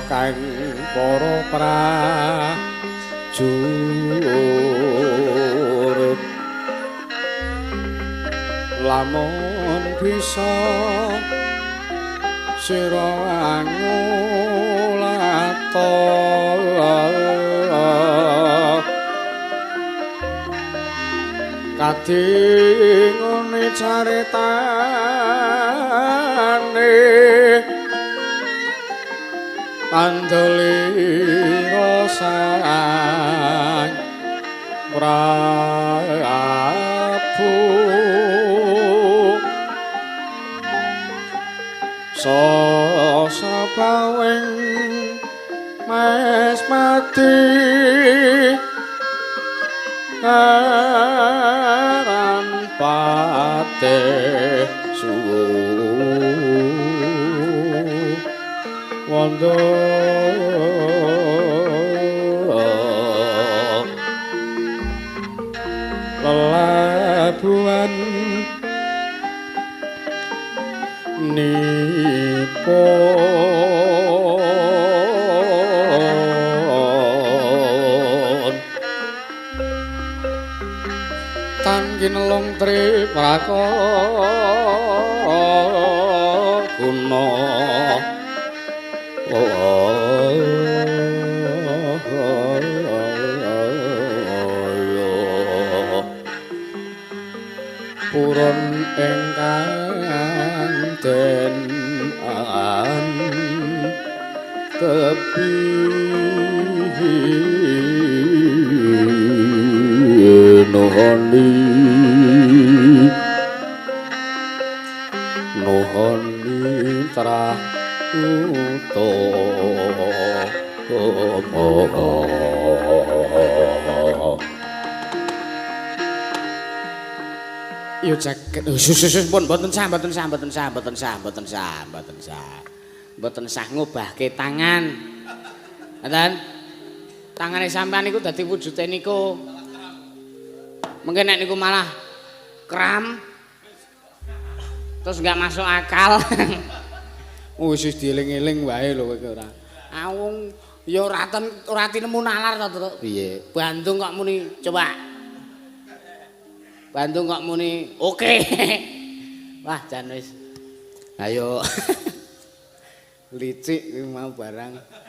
kang para prajurit lamun bisa sira angulata kadingone caritane pandelira sang Prabu sasabawing mes mati aran pate suwo wondo lelabuhan nipun tan ginelung tri prakara guna purun ingkang den tepi nuhoni nuhoni trah utama. Yo jaket sus pun mboten sah mboten sah mboten sah mboten sah mboten sah mboten sah mboten sah ngobahke tangan. Ngoten. Tangane sampean niku dadi wujude niku. Mungkin nek niku malah kram. Terus enggak masuk akal. Wis wis dieling-eling wae lho kowe ora. Awung ya ora ten ora tinemu nalar to, Truk. Piye? Bandung kok muni coba. Bandung kok muni oke. Wah, jan wis. Ayo. Licik kuwi mau barang.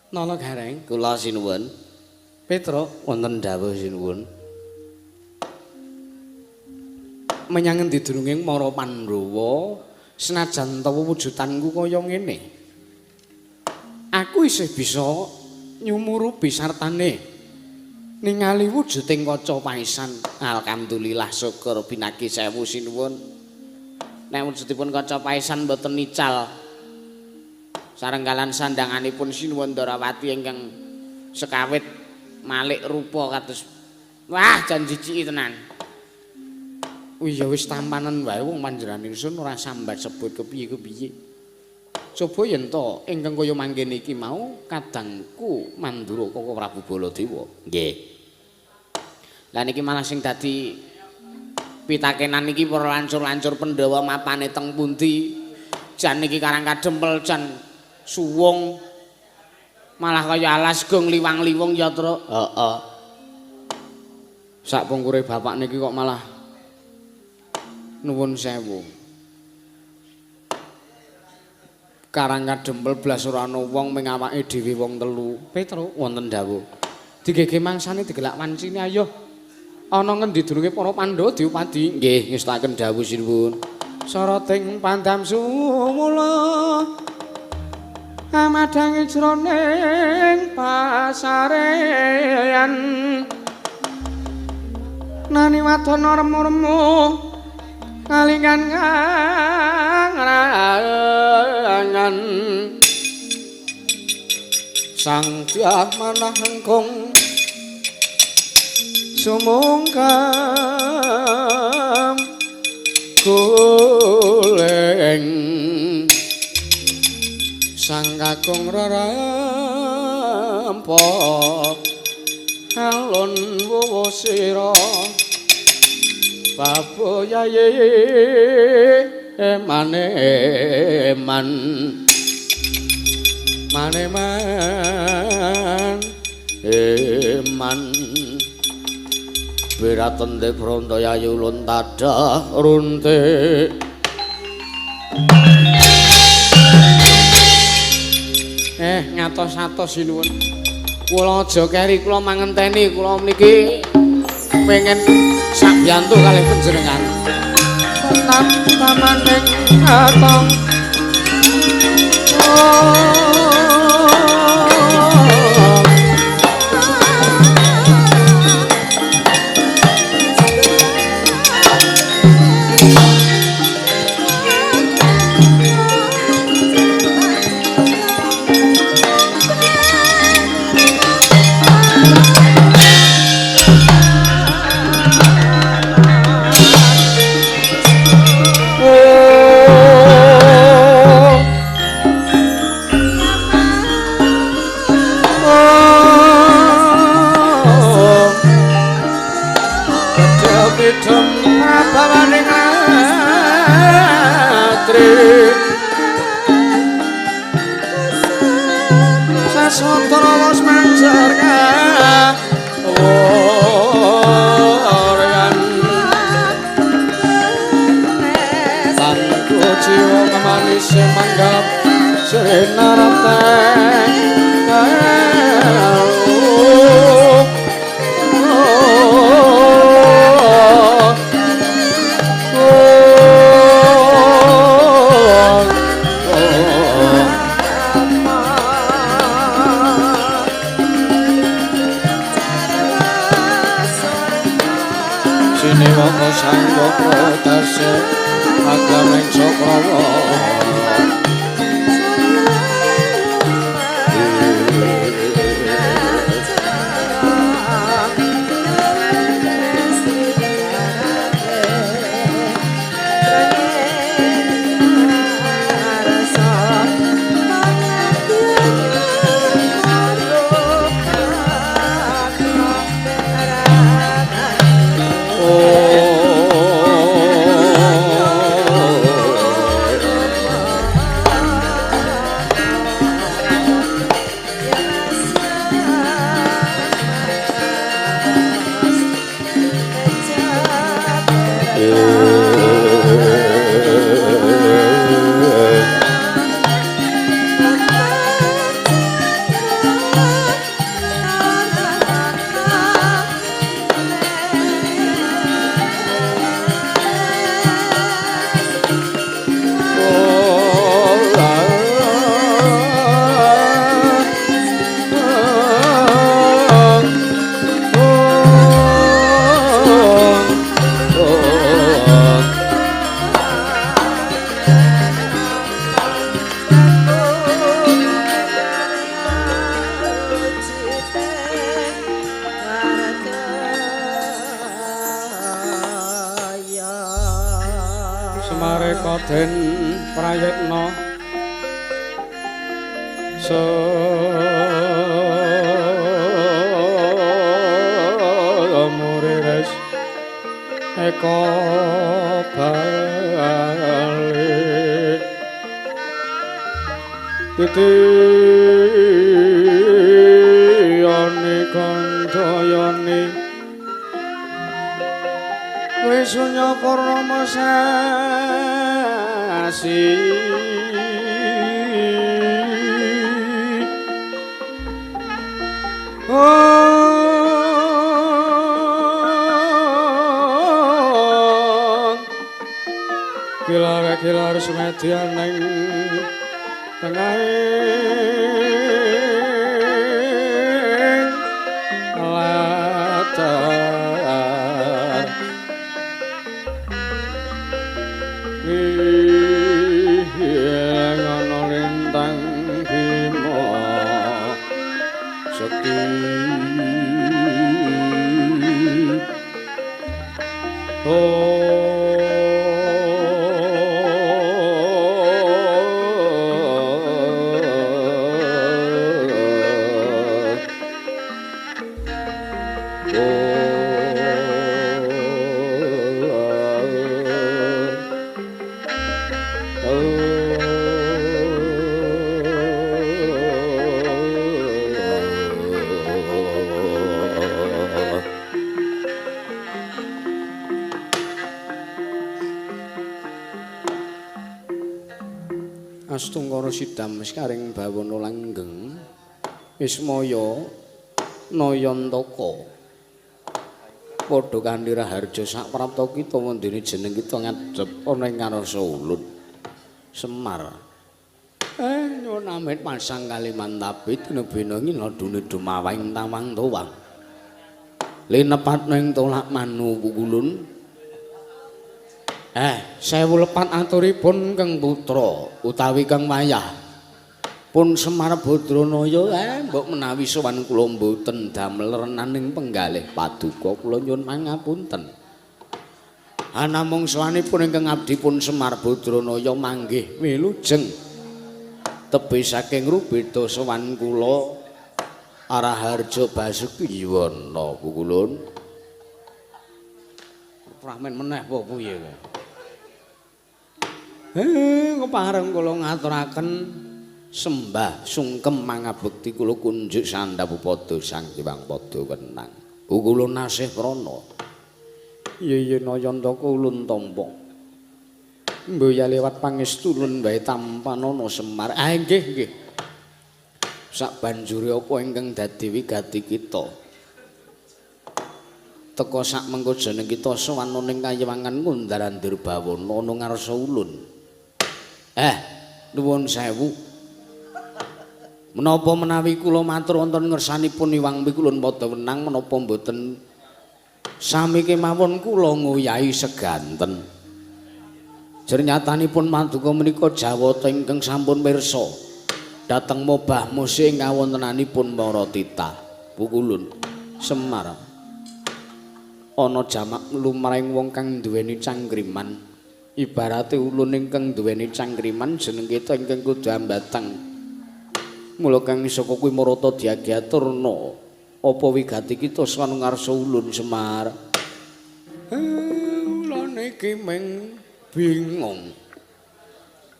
Nala Gareng, kula sinuwun. Petruk wonten dawuh sinuwun. Menyang endi durunge para Pandhawa, senajan ta wujudanku kaya ngene. Aku isih bisa nyumurupi sartane ningali wujuding kaca paisan. Alhamdulillah syukur binagi sewu sinuwun. Nek wujudipun kaca paisan mboten nical. Sarenggalan sandanganipun sinuwun Ndarawati ingkang sekawit malik rupa kados wah jan jijiki tenan. Ya wis tampanen wae wong panjenengan ingsun ora sambat sebut kepiye-kepiye. Coba yen to ingkang kaya mangkene iki mau kadangku Mandura Koko Prabu Baladewa. Nggih. Lah niki malah sing dadi pitakenan niki para lancur-lancur Pandhawa mapane teng pundi? Jan niki Karang Kadempel jan suwung malah kaya alas gong liwang-liwung ya, Truk. Heeh. Sak pungkure bapak niki kok malah nuwun sewu. Karang Kadempel blas ora ana wong ming awake dhewe wong telu. Petruk wonten dawuh. Digege mangsane digelak wancine ayo. Ana ngendi durunge para Pandhawa diupadi? Nggih, ngestakaken dawuh sinuwun. Sarating pandam sumula amadhangi jroning pasarean. Nani wadana remu-remu kalingan ngrangan sang dyah manah engkung sumungkam goleng sang kakung rerampa alun wuwu sira baboyaye mane man mane man eman wiratende bronto yayu luntada runte. Ngatos-atos sinuwun. Kula aja keri, kula mangenteni, kula mriki pengen sambiyantu kalih panjenengan. Tamaning atong. Astungkara sidam sekaring bawana langgeng Ismaya Nayantaka padha kanthi raharja saprapta kita wondene jeneng kita ngadhep ana ing ngarsa ulun Semar. Nyuwun amit pasang kalimantabi tinebena ngina dune dumawang tawang tuwang linepat ning tolak manu pukulun. Sewu lepat aturipun Kang Putra utawi Kang Wayah pun Semar Badranaya. Mbok menawi sowan kula mboten damel renaning penggalih paduka kula nyuwun pangapunten. Anamung sowanipun ingkang abdi pun Semar Badranaya manggih wilujeng tebih saking rubeda sowan kula Araharja Basuki Yuwana pukulun. Ramen meneh apa piye kowe? Kepareng kula ngaturaken sembah sungkem mangabekti kula kunjuk sandhap pada Sang Hyang Padha Wenang. Kula nasih prana. Iya Nayantaka ulun tampa. Mboya lewat pangestu ulun wae tampanana Semar. Nggih nggih. Sak banjure apa ingkang dadi wigati kita? Teka sak mengko jeneng kita sowan ning kayiwangan Kundaran Dirbawana ana ngarsa ulun. Nuwun sewu. Menapa menawi kula matur wonten ngersanipun Iwang Pikulun Padha Wenang menapa mboten sami kemawon kula ngoyahi seganten. Jernyatanipun paduka menika jawata ingkang sampun pirsa dhateng mobah musih ing kawontenanipun para titah. Pukulun Semar. Ana jamak lumrahing wong kang duweni cangkriman. Ibarate ulun ingkang duweni cangkriman jeneng kita ingkang kudu ambatang. Mula kang saka kuwi marata diagiaturna apa wigati kita sowan ngarsa ulun Semar. Kula niki ming bingung.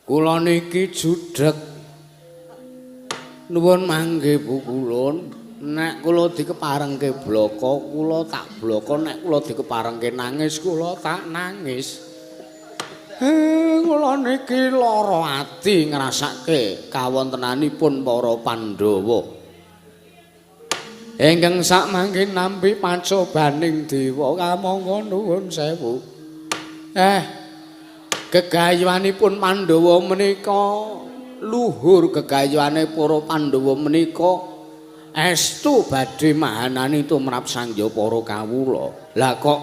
Kula niki judheg. Nuwun mangke pukulun. Nek kula dikeparengke blaka kula tak blaka, nek kula dikeparengke nangis kula tak nangis. Kula niki lara ati ngrasake kawontenanipun para Pandhawa. Ingkang sak mangke nampi pacobaning dewa kamangka nuwun sewu. Gegayuhanipun Pandhawa menika luhur, gegayuhane para Pandhawa menika estu badhe mahanani tumrap sangya para kawula. Lah kok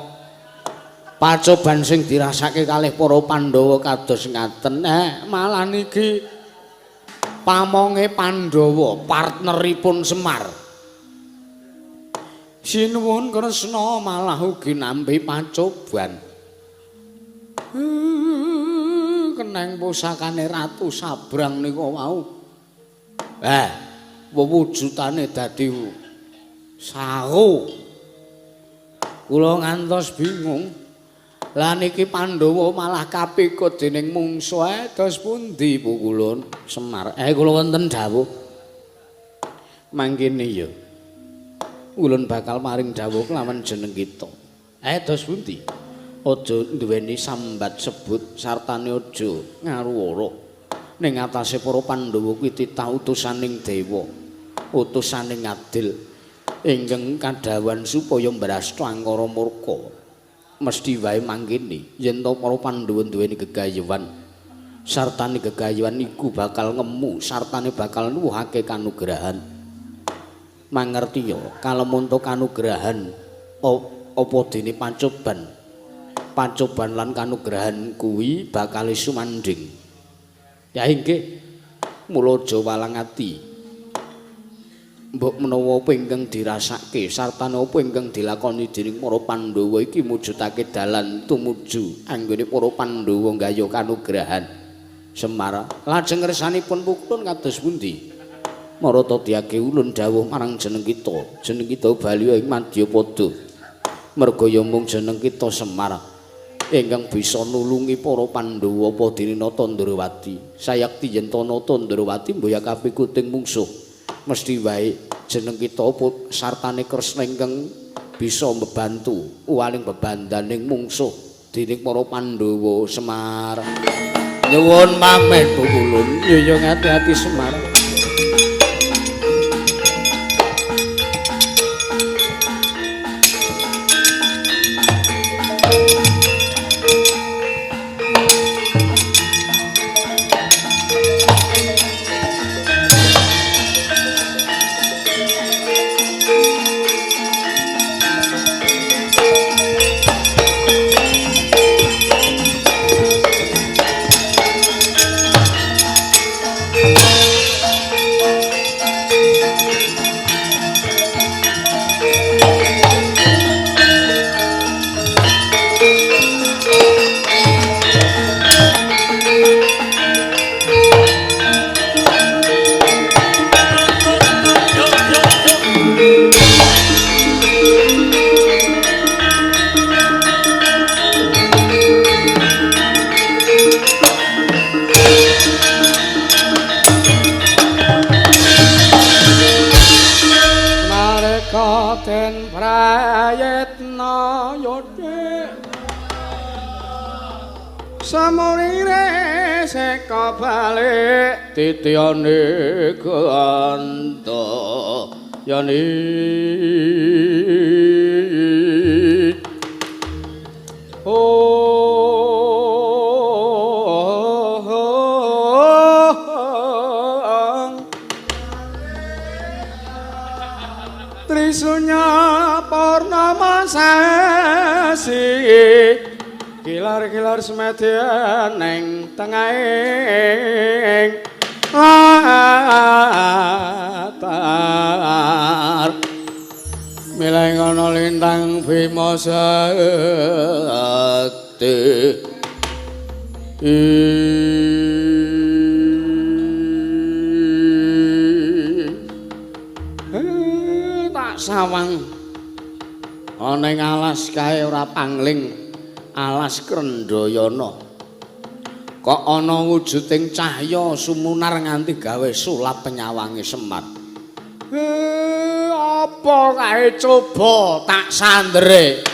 pacoban sing dirasake kalih para Pandhawa kados ngaten? Malah niki pamonge Pandhawa, partneripun Semar. Sinuwun Kresna malah ugi nampi pacoban. Keneng pusakane Ratu Sabrang nika wau. Wewujudane dadi saru. Kula ngantos bingung. Lah niki Pandhawa malah kapikut dening mungsuh. Dos pundi pukulun Semar? Kula wonten dawuh. Mangkene ya. Ulun bakal maring dawuh kelawan jeneng kita. Dos pundi? Aja duweni sambat sebut sartane aja ngaruwara. Ning atase para Pandhawa kuwi titah utusaning dewa. Utusaning adil ingkang kadhawuhan supaya mbrasta angkara murka. Mesti wae mangkene yen to para Pandhawa duweni gegayuhan sartane gegayuhan iku bakal ngemu sartane bakal nuwuhake kanugrahan. Mangertiya kalemunta kanugrahan apa dene pacoban. Pacoban lan kanugrahan kuwi bakal sumandhing. Ya inggih mula aja walang ati. Mbok menawa apa ingkang dirasake sartane apa ingkang dilakoni dening para Pandhawa iki mujudake dalan tumuju anggone para Pandhawa nggayuh kanugrahan. Semar lajeng ngersanipun pukulun kados pundi? Marata diake ulun dawuh marang jeneng kita. Jeneng kita bali ing Madyapada. Merga ya mung jeneng kita Semar ingkang bisa nulungi para Pandhawa apa dene Nata Ndrawati. Sayekti yen to Nata Ndrawati mboya kapikuting mungsuh. Mesti wae jeneng kita sartane Kresna ingkang bisa membantu waling bebandaning mungsuh dening para Pandhawa Semar. Nyuwun pamit Pukulun. Ya ya ngati-ati Semar. Balik titiyane ganda yani Trisunya purnama sasi kilar-kilar semedyan ning tengahing latar milih ana lintang Bima Sakti. Tak sawang ana ing alas kae ora pangling, alas Krendayana. Kok ana wujuding cahya sumunar nganti gawe sulap penyawange Semar. Apa kae coba tak sandere.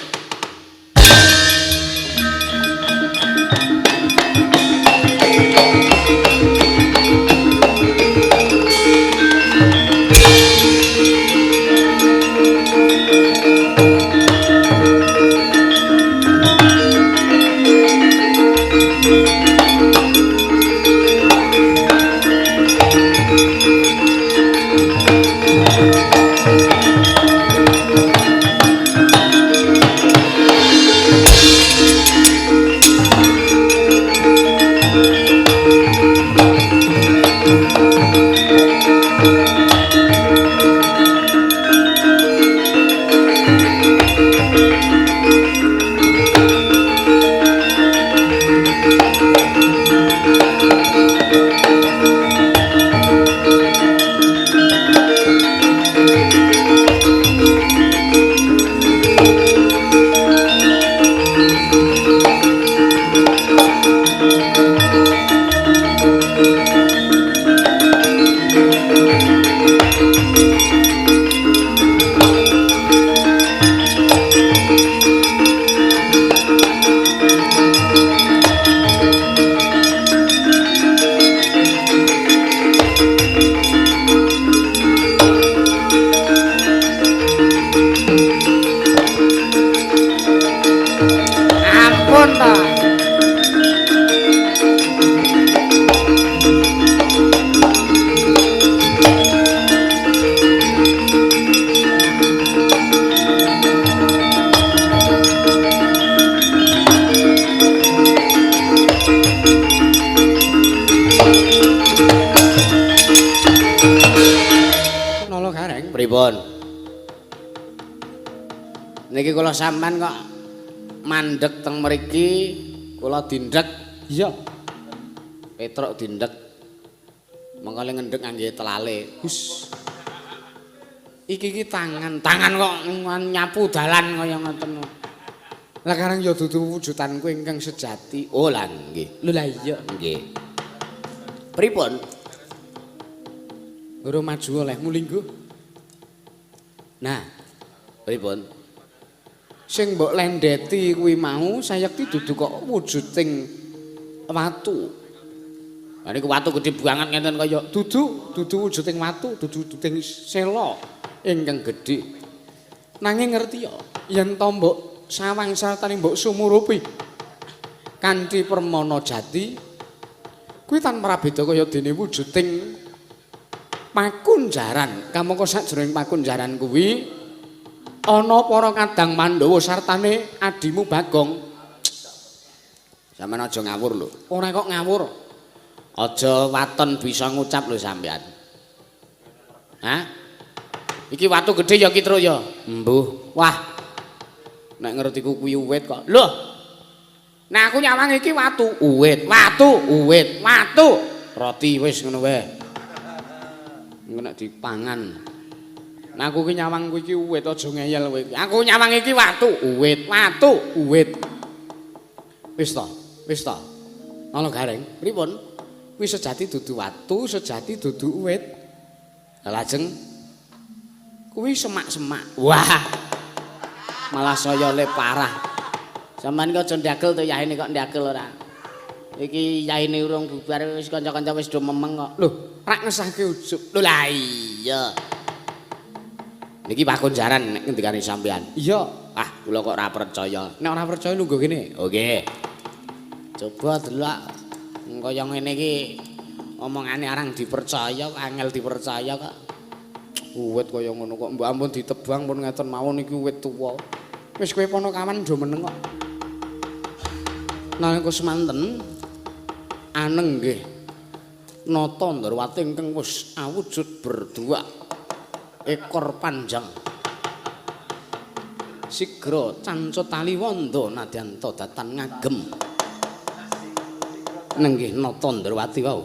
Niki kula sampean kok mandheg teng mriki, kula dindhek. Iya. Petruk dindhek. Mengko le ngendhek ngangge telale. Hus. Iki iki tangan, tangan kok nyapu dalan kaya ngoten. Lah karang ya dudu wujudanku ingkang sejati. Oh lah nggih. Lho lah iya nggih. Pripun? Ora maju olehmu lingguh. Nah, pripun? Sing mbok lendheti kuwi mau sayekti dudu kok wujuding watu. Lah niku watu gedhe banget ngenten kaya dudu, dudu wujuding watu, dudu wujuding sela ingkang gedhe. Nanging ngerti ya, yen to mbok sawang sartane mbok sumurupi kanthi permana jati kuwi tanpa prabeda kaya dene wujuding pakunjaran. Kamangka sajroning pakunjaran kuwi ana para kadang Pandhawa sartane adimu Bagong. Sampeyan aja ngawur lho. Ora kok ngawur. Aja waton bisa ngucap lho sampeyan. Hah? Iki watu gedhe ya Ki Truk ya? Mbuh. Wah. Nek ngertiku kuwi uwit kok. Lho. Nek aku nyawang iki watu, uwit, watu, uwit, watu. Roti wis ngono wae. Engko nek dipangan. Nek aku ki nyawang kuwi iki uwit aja ngeyel kowe. Aku nyawang iki watu, uwit, watu, uwit. Wis to, wis to. Ana Gareng, pripun? Kuwi sejati dudu watu, sejati dudu uwit. Lajeng kuwi semak-semak. Wah. Malah saya le parah. Sampeyan kok aja ndagel to yaene kok ndagel ora. Iki yaene urung bubar wis kanca-kanca wis do memeng kok. Lho, rak ngesahke ujug. Lho lah iya. Niki pakunjaran nek ngendikane sampeyan. Iya. Ah, kula kok ora percaya. Nek ora percaya lungguh kene. Oke. Coba delok kaya ngene iki omongane arang dipercaya, angel dipercaya kok. Uwit kaya ngono kok mbok ampun ditebang pun ngeten mawon iki uwit tuwa. Wis kowe ponokawan do meneng kok. Nalika semanten aneng nggih Nata Ndrawati ingkang wis awujud berdua ekor panjang. Sigra cancut tali wanda nadyan datan ngagem. Nenggih Nata Ndrawati wau.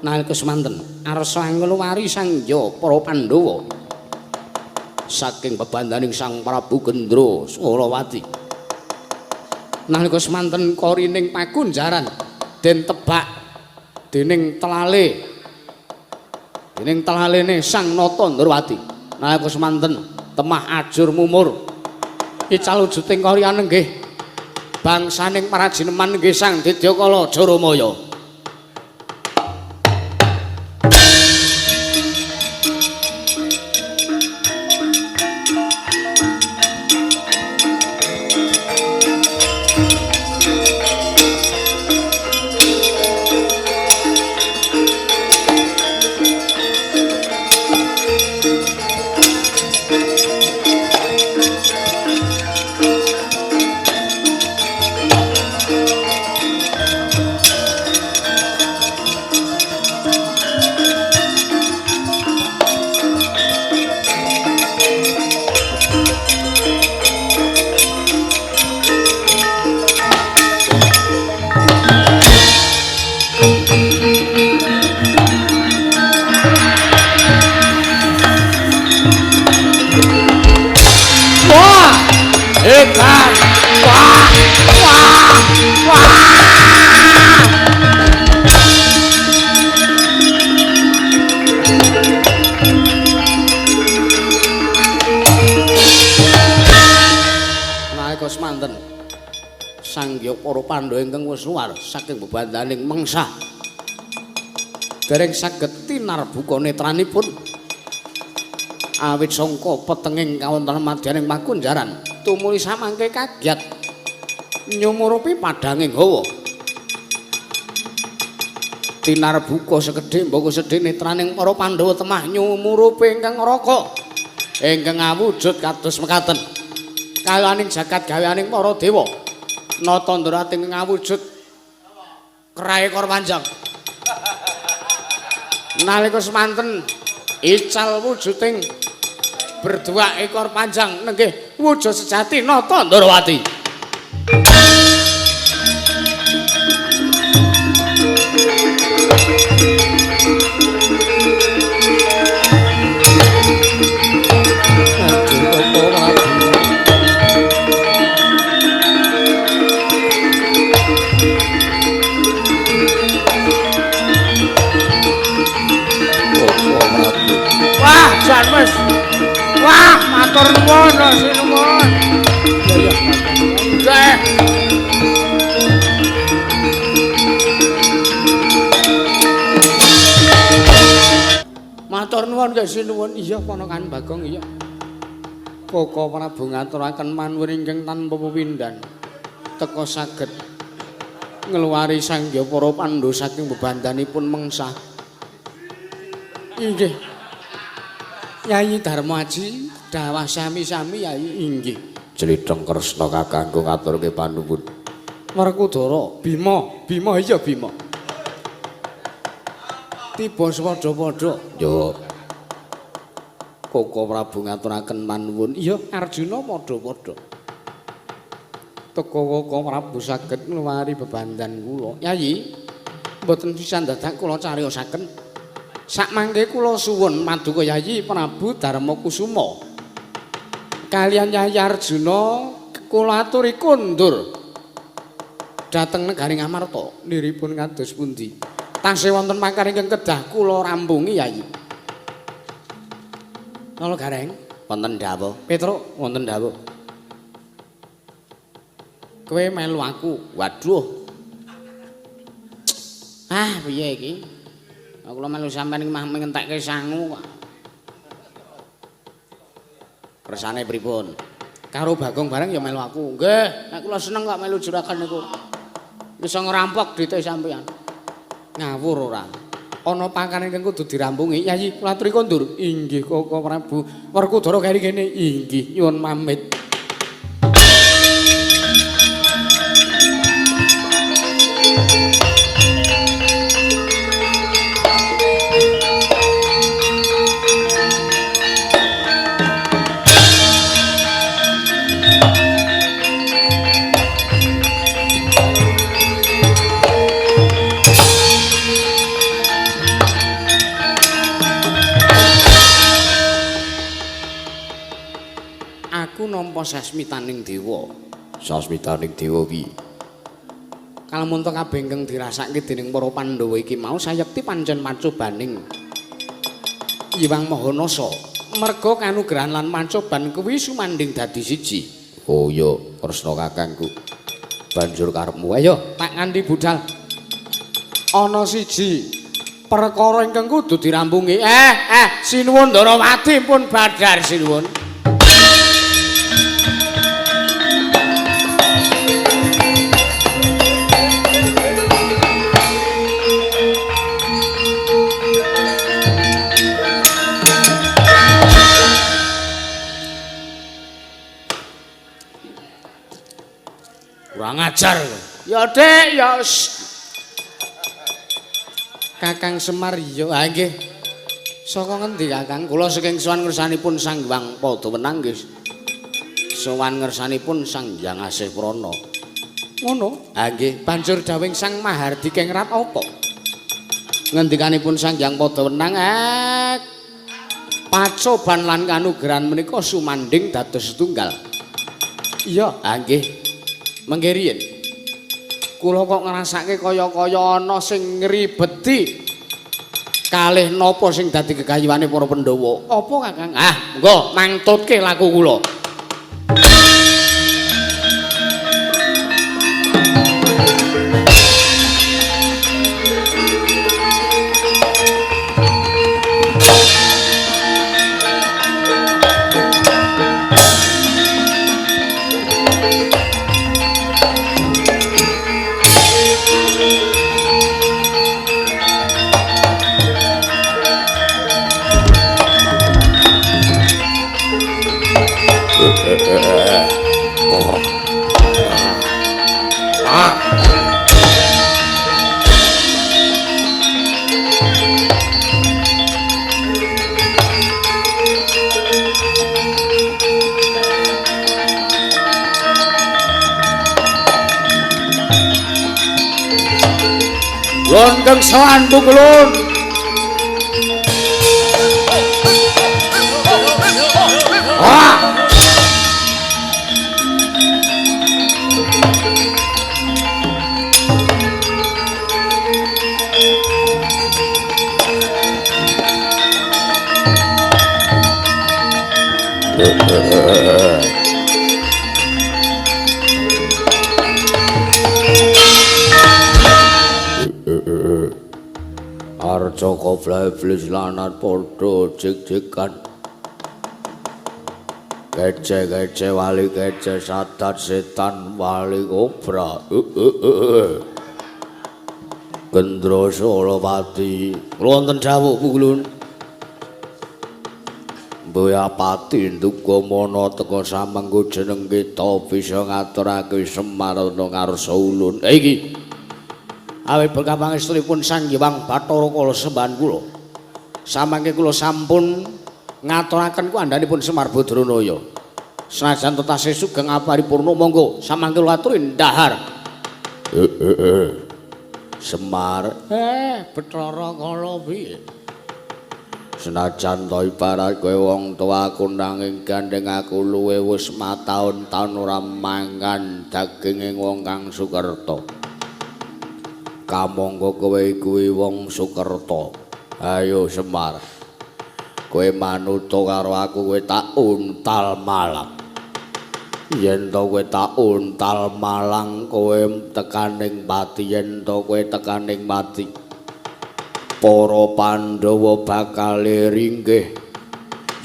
Nalika semanten arsa angluwari sangya para Pandhawa saking bebandaning Sang Prabu Gendra Swarawati. Nalika semanten korining pakunjaran den tebak dening telale dening telalene Sang Nata Ndrawati. Nalika semanten temah ajur mumur ical wujuding kori anenggih bangsaning para jineman nggih Sang Didyakala Jaramaya. Pandhawa ingkang wis luar saking bebandaning mengsah dereng saged tinarbuka netranipun awit sangka petenging kawontenan madyaning pakunjaran tumuli samangke kagyat nyumurupi padhanging hawa tinarbuka sekedhik mboko sedhik netraning para Pandhawa temah nyumurupi ingkang raka ingkang awujud kados mekaten kayaning jagat gaweaning para dewa. Nata Ndrawati ngawujud kera ekor panjang. Nalika semanten ical wujuding berdua ekor panjang nenggih wujud sejati Nata Ndrawati. Wah, matur nuwun, sinuwun. Iya, iya. Nggih. Matur nuwun nggih sinuwun. Iya ponakan Bagong iya. Koko Prabu ngaturaken manuwun ingkang tanpa pepindhan. Teka saged ngluwari sangya para Pandhawa saking bebandanipun mengsah. Inggih. Yayi Darmaji dawah sami-sami Yayi inggih. Jlitheng Kresna kakangku ngaturke panuwun. Werkudara, Bima, Bima iya Bima. Tiba swadha-padha. Yo. Koko Prabu ngaturaken manuwun. Iya, Arjuna padha-padha. Teka Koko Prabu saged ngluwari bebandan kula. Yayi, mboten pisan dadak kula cariyosaken. Sakmangke kula suwun maduka Yayi Prabu Darma Kusuma. Kaliyan Yayi Arjuna kula aturi kondur dhateng negari Ngamarta. Niripun kados pundi? Tasih wonten makar ingkang kedah kula rampungi Yayi. Nala Gareng, wonten dawuh. Petruk, wonten dawuh. Kowe melu aku. Waduh. Ah, piye iki? Kula melu sampean iki mah ngentekke sangu kok. Kersane pripun? Karo Bagong bareng ya melu aku. Nggih, nek kula seneng kok melu juragan niku. Iso ngrampok duwite sampean. Ngawur ora. Ana pakan ingkang kudu dirampungi. Yayi, kula aturi kondur. Inggih, Koko Prabu. Werkudara keri kene. Inggih, nyuwun pamit. Nampa sasmitaning dewa. Sasmitaning dewa piye? Kalamunta kabeh ingkang dirasake dening para Pandhawa iki mau sayekti pancen pacobaning Hyang Mahanasa. Merga kanugrahan lan pacoban kuwi sumandhing dadi siji. Oh iya, Kresna kakangku. Banjur karepmu. Ayo, tak nganti budal. Ana siji perkara ingkang kudu dirampungi. Sinuwun Ndarawati pun badhar sinuwun. Kurang ajar. Ya Dik, ya. Kakang Semar ya. Ha nggih. Saka ngendi Kakang? Kula saking sowan ngersanipun Sang Hyang Padawenang nggih. Sowan ngersanipun Sang Hyang Asih Prana. Ngono? Ha nggih. Banjur dawing Sang Mahardika ngrat apa? Ngendikanipun Sang Hyang Padawenang, pacoban lan kanugrahan menika sumandhing dados setunggal. Iya, ha nggih. Mengke riyin kula kok ngrasake kaya-kaya ana sing ngribeti kalih napa sing dadi gegayuhane para Pandhawa. Apa Kakang? Ah, monggo mangtutke laku kula. Lon kang sowan pukulun. Ah! Arca kobra iblis lanat padha jig-jigan. Kece-kece wali kece sadat setan wali kobra. Gendra Solopati wonten dawuh Pukulun. Boyapati nduga mana teka samengko jeneng kita bisa ngaturake Semar ana ngarsa ulun. Iki awit berkah pangestunipun Sang Hyang Bathara Kala sembahan kula. Samangke kula sampun ngaturaken kuandhanipun Semar Badranaya. Senajan tetasih sugeng aparipurna monggo samangke kula aturi ndahar. Semar, Bathara Kala piye? Senajan to ibarat kowe wong tuaku nanging gandeng aku luwe wis mataun-taun ora mangan daginge wong kang Sukerta. Kamangka kowe kuwi wong Sukerta. Ayo Semar. Kowe manut karo aku kowe tak untal malang. Yen to kowe tak untal malang kowe tekaning pati, yen to kowe tekaning mati. Para Pandhawa bakal ringkih.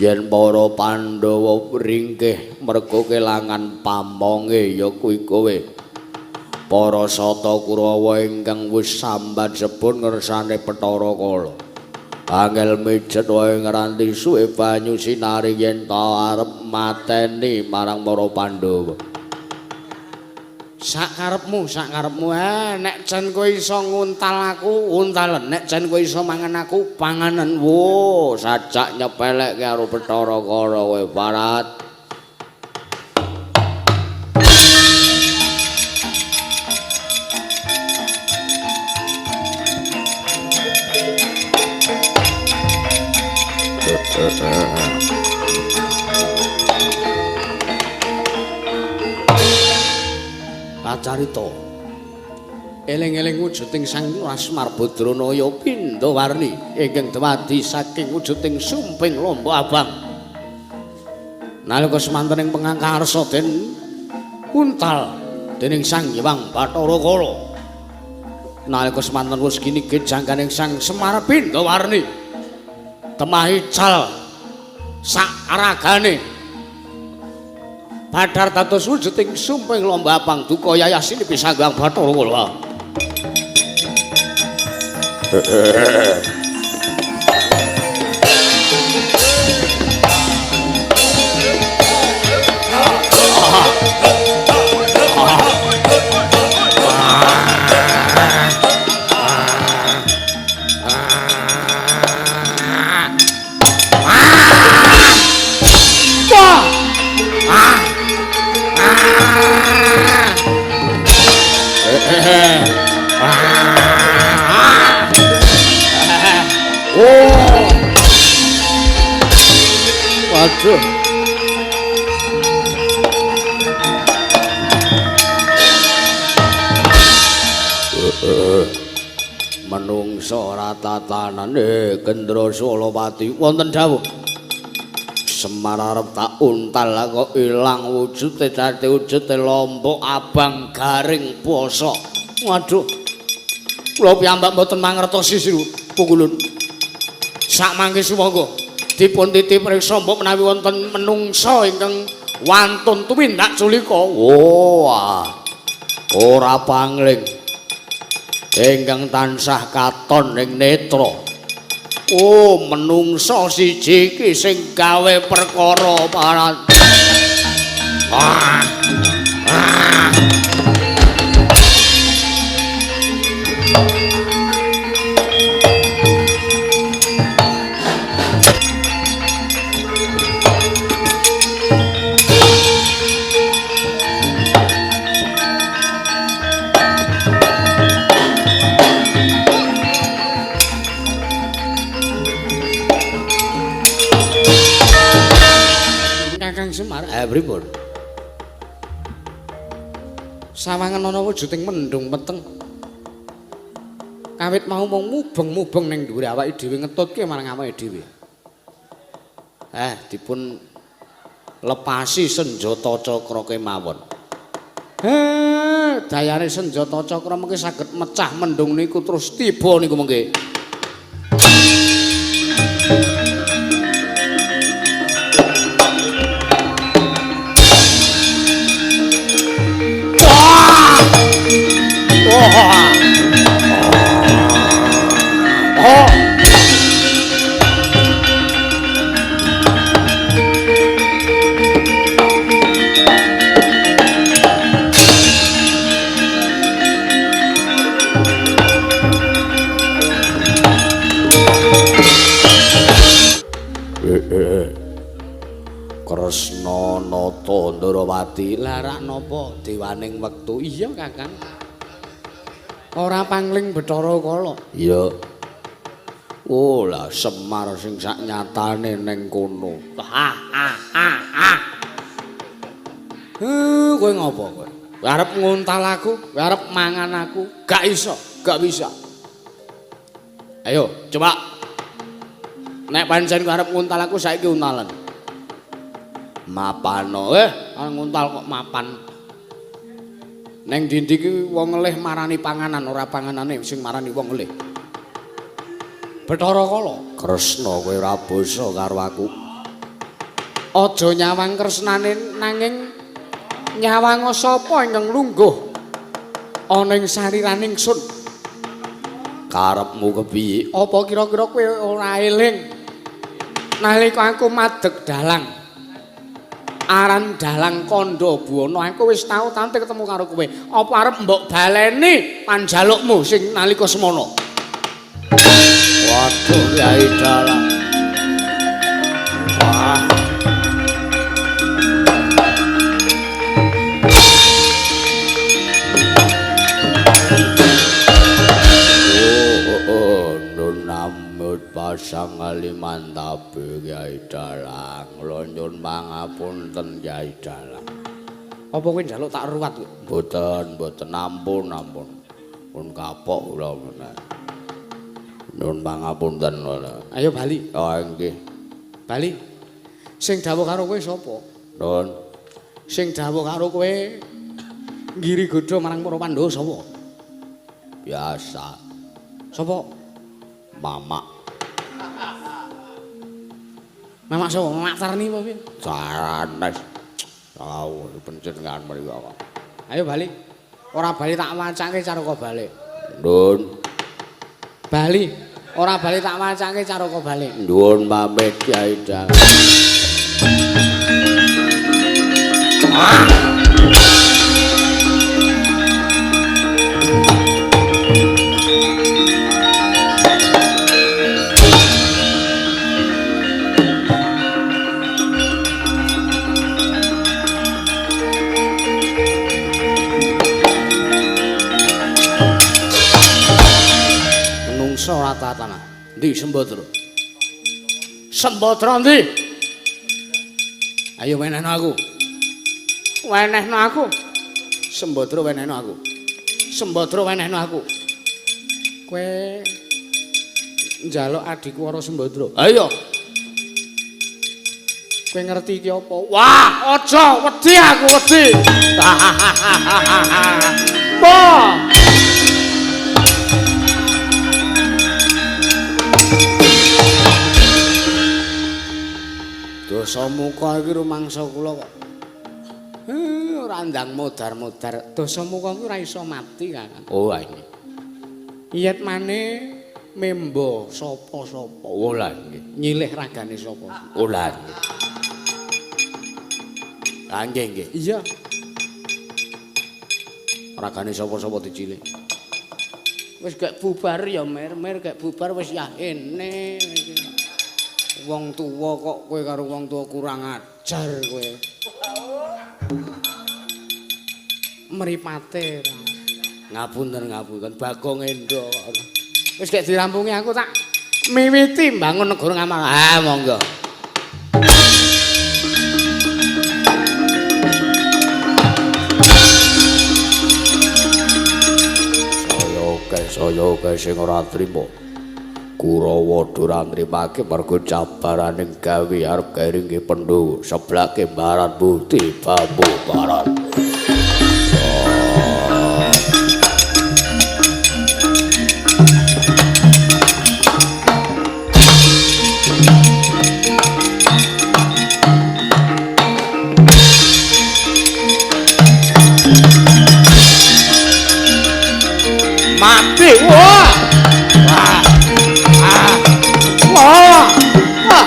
Yen para Pandhawa ringkih mergo kelangan pamonge ya kuwi kowe. Para Sata Kurawa ingkang wis sambat sebun ngersane Bathara Kala. Angel mijet wae ngranti suwe banyu sinari yen ta arep mateni marang para Pandhawa. Sak karepmu, nek jan kowe iso nguntal aku, untalen. Nek jan kowe iso mangan aku, panganen. Wo, sajak nyepelekke karo Bathara Kala kowe Barat. Kacarita eling-eling wujuding Sang Semar Badranaya Pindawarni ingkang dumadi saking wujuding sumping lombok abang. Nalika semanten ing pengangkarsa den untal dening Sang Hyang Bathara Kala. Nalika semanten wis ginigit jangkaning Sang Semar Pindawarni temah ical sak ragane. Badar dados wujuding sumping lombok abang duka yayasini pisanggang Bathara Kala. Waduh. Menungso ora tatanane Gendra Solopati wonten dawuh. Semar arep tak untal kok ilang wujude dadi wujude lombok abang garing bosok. Waduh. Kula piyambak mboten mangertosi Pukulun. Sak mangke sumangga dipun titip priksa mbok menawi wonten menungsa ingkang wantun tumindak culika. Wah. Ora pangling. Ingkang tansah katon ing netra. Oh, menungsa siji iki sing gawe perkara parat. Ah. Ah. Kakang Semar, pripun? Sawangan ana wujuding mendung peteng. Kawit mau mung mubeng-mubeng ning dhuwure awake dhewe ngetutke marang awake dhewe. Dipun lepasi senjata cakra kemawon. Dayane senjata cakra mengke saged mecah mendung niku terus tiba niku mengke. Napa Ndarawati? Lah rak napa dewaning wektu? Iya, Kakang. Ora pangling Bathara Kala. Iya. Oh, lah Semar sing sak nyatane ning kono. Ha ha ha ha. Kowe ngopo kowe? Kowe arep nguntal aku, kowe arep mangan aku. Gak iso, gak bisa. Ayo, coba. Nek pancen kowe arep nguntal aku saiki untalan. Mapano. Arep nguntal kok mapan. Neng dindi ki wong ngelih marani panganan, ora panganane sing marani wong ngelih. Bathara Kala, Kresna kowe ora basa karo aku. Aja nyawang kresnane nanging nyawang sapa ingkang lungguh ana ing sariraning sun. Karepmu kepiye? Apa kira-kira kowe ora eling nalika aku madeg dalang? Aran dalang Kandha Buwana, aku wis tau tante ketemu karo kowe. Apa arep mbok baleni panjalukmu sing nalika semono? Waduh, Kyai Dalang. Wah. Oh, nun namut pasang alimantabe Kyai Dalang. Nyuwun pangapunten Kyai Dalang. Apa kowe njaluk tak ruwat kowe? Mboten, mboten, ampun, ampun. Pun kapok kula meneh. Nyuwun pangapunten kula. Ayo bali. Oh nggih. Bali. Sing dawuh karo kowe sapa? Nun. Sing dawuh karo kowe nggiri godha marang para Pandhawa sapa? Biasa. Sapa? Mamak. Mamak sapa? Mamak Tarni apa piye? Sanes. Tau panjenengan mriku kok. Ayo bali. Ora bali tak wacake caraka balik. Nun. Bali. Ora bali tak wacake caraka balik. Nyuwun pamit Kyai Dalang. Menungso rata tanah. Ndi Sembadra? Sembadra ndi? Ayo wenehno aku. Wenehno aku. Sembadra wenehno aku. Sembadra wenehno aku. Kowe njaluk adhiku Wara Sembadra. Ayo. Kowe ngerti iki apa? Wah, aja wedi aku wedi. Wah. Dasamuka iki rumangsa kula kok. Ora ndang modar-modar. Dasamuka kuwi ora iso mati, Kakang. Oh, nggih. Iyet mane membo sapa-sapa. Oh, lha nggih. Nyilih ragane sapa. Oh, lha nggih. Ah, nggih, nggih. Iya. Ragane sapa-sapa dicilih. Wis gek bubar ya, Mer, gek bubar wis yahene. Wong tuwa kok kowe karo wong tuwa kurang ajar kowe. Mripate. Ngapunten, ngapunten, Bagong Endha kok. Wis gek dirampungi aku tak miwiti mbangun negara Ngamal. Ah, monggo. Saya akeh sing ora trima. Kurawa ora nrimake mergo cabaraning gawe arep garinge Pandhawa seblake barat bukti bambu barat. Mati wah. Wah. Ah. Wah. Ah.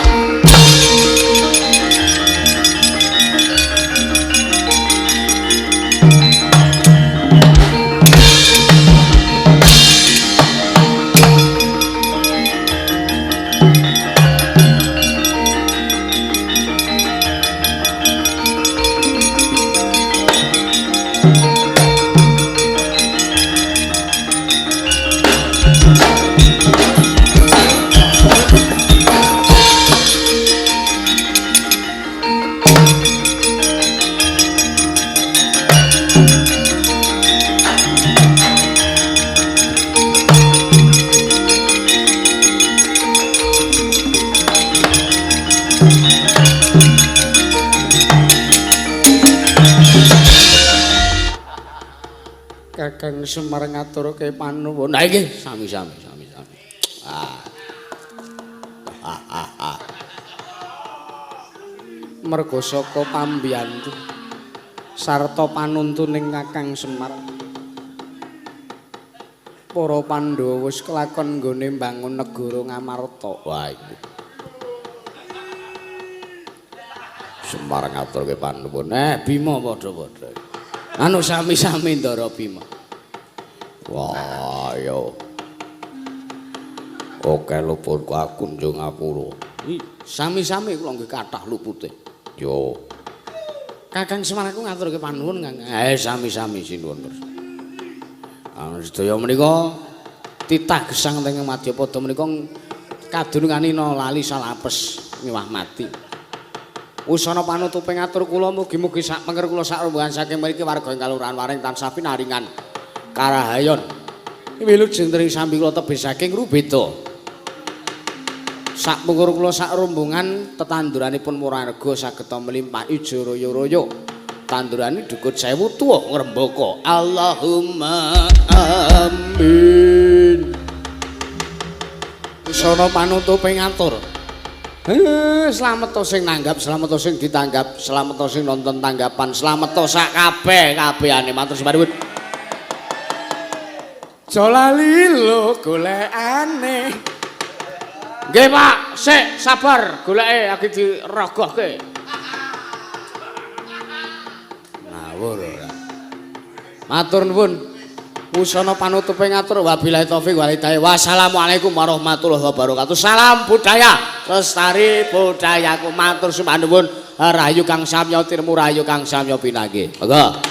Kakang Semar ngaturke panuwun. Ha nggih, sami-sami, sami-sami. Ah. Ah ah ah. Merga saka pambiyantu sarta panuntuning Kakang Semar, para Pandhawa wis kelakon nggone mbangun negara Ngamarta. Wah iku. Semar ngaturke panuwun. Bima padha-padha. Anu sami-sami Ndara Bima. Wah, yo. Oke luputku aku njung ngapura. Sami-sami kula nggih kathah lupute. Yo. Kakang Semar aku ngaturke panuwun, Kang. Sami-sami sinuwun terus. Anu sedaya menika titah gesang teng Madyapada menika kadununganina lali salapes miwah mati. Usana panutupe ngatur kula mugi-mugi sak penger kula sak rombongan saking mriki warga ing kalurahan Waring tansah pinaringan karahayon. Wilujeng tring sambi kula tebih saking Rubeda. Sak pengkur kula sak rombongan tetanduranipun murarga saged mlimpah ijo royo-royo. Tandurane dukut sewu tuwa ngrembaka. Allahumma amin. Usana panutupe ngatur. Slamet sing nanggap, slamet sing ditanggap, slamet sing nonton tanggapan, slamet sak kabeh kabehane matur sembah nuwun. Aja lali lho golekane. Nggih, Pak, sik sabar goleke lagi dirogohke. Ngawur ora. Matur nuwun. Busana panutupe ngatur wabillahi taufik wal hidayah. Wassalamualaikum warahmatullahi wabarakatuh. Salam budaya, lestari budayaku. Matur sembah nuwun. Rahayu kang samya tirmu, rahayu kang samya pinanggih. Monggo.